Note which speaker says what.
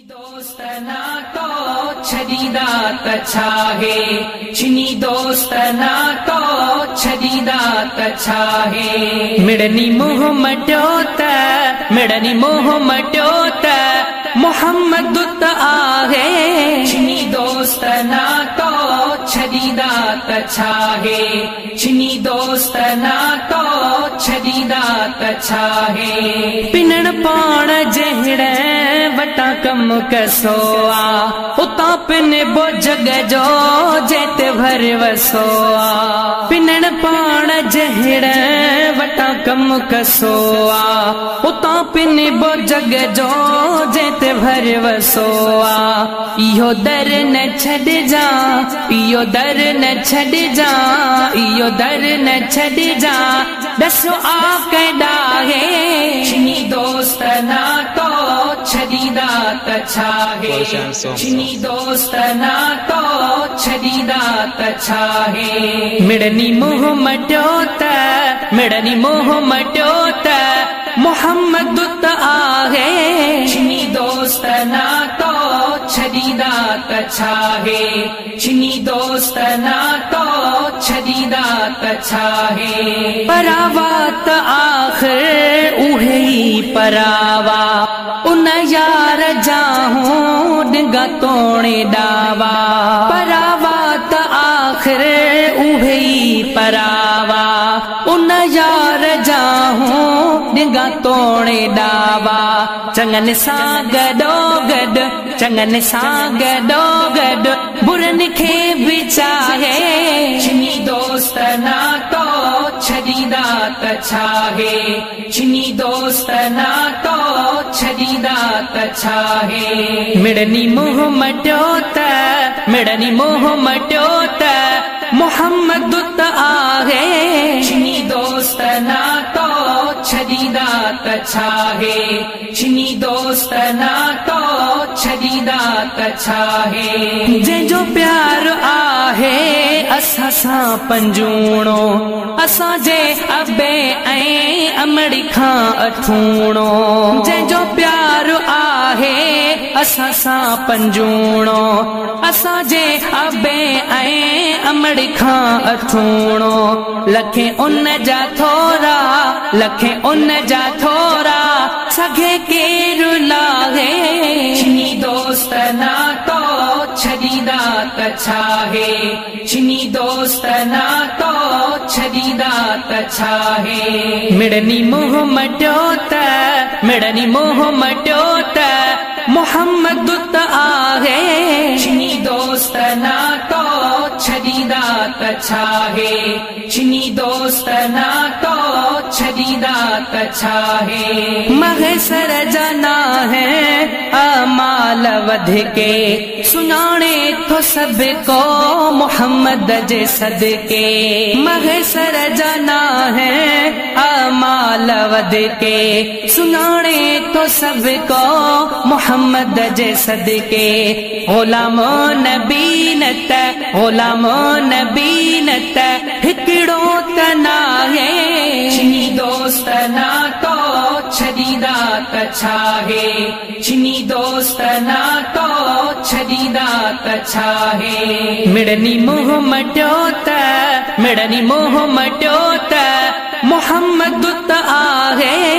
Speaker 1: دوست ناتو ڇڏيندا ته ڇاهي، ڇني دوست ناتو ڇڏيندا ته ڇاهي. مڙني منهن مٽيو ته، مڙني منهن مٽيو ته محمد ته آهي. ڇني دوست ناتو ڇڏيندا ته ڇاهي، ڇني دوست ناتو ڇڏيندا ته ڇاهي. پنڻ پاڻ جهڙي وٽان ڪم ڪسو آ، اتان پن بو جڳ جو جنهن تي ڀر وسو آ. پنڻ پاڻ جهڙي وٽان ڪم ڪسو آ، اتان پن بو جڳ جو جنهن تي ڀر وسو آ. اهو در نه ڇڏجان، اهو در نه ڇڏجان، اهو در نه ڇڏجان، ڏسو آ ڪيڏاهي. ڇني دوست ناتو ڇڏيندا ته ڇاهي، ڇني دوست ناتو ڇڏيندا ته ڇاهي. مڙني منهن مٽيو ته، مڙني منهن مٽيو ته محمد ته آهي. ڇني دوست ناتو ڇڏيندا ته ڇاهي، ڇني دوست ناتو ڇڏيندا ته ڇاهي. پراوا ته آخر اهي ئي پراوا، ان يار جاهون ڏنگا توڻي ڏاوا. پراوا ته آخر اهي ئي پراوا، ان يار جاهون ڏنگا توڻي ڏاوا. چڱن سان گڏو گڏ، چڱن سان گڏو گڏ برن کي به چاهي. ڇني دوست ناتو ڇڏيندا ته ڇاهي، ڇني دوست ناتو ڇڏيندا ته ڇاهي. مڙني منهن مٽيو ته، مڙني منهن مٽيو ته محمد ته آهي. ڇني دوست ناتو ڇڏيندا ته ڇاهي، ڇني دوست ناتو ڇڏيندا ته ڇاهي. جنهن جو پيار آهي اسان سان پنجوڻو، اسان جي ابي ۽ امڙي کان اٺوڻو. جنهن جو پيار آهي اسان سان پنجوڻو، اسان جي ابي ۽ امڙي کان اٺوڻو. لکين ان جا ٿورا، لکين ان جا ٿورا، سگهي ڪير لاهي. ڇني دوست ناتو ڇڏيندا ته ڇاهي، ڇني دوست ناتو ڇڏيندا ته ڇاهي. مڙني منهن مٽيو ته، مڙني منهن مٽيو ته محمد ته آهي. ڇني دوست ناتو ڇڏيندا ته ڇاهي، ڇني دوست ناتو ڇڏيندا ته ڇاهي. مهيسر جا ناهي امال وڌ ڪي، سڃاڻي ٿو سڀ ڪو محمد جي صدقي. مهيسر جا ناهي امال وڌ ڪي، سڃاڻي ٿو سڀ ڪو محمد جي صدقي. غلام نبي نه ته، غلام نبي نه ته هڪڙو ته ناهي. ڇني دوست ناتو ڇڏيندا ته ڇاهي، ڇني دوست ناتو ڇڏيندا ته ڇاهي. مڙني منهن مٽيو ته، مڙني منهن مٽيو ته محمد ته آهي.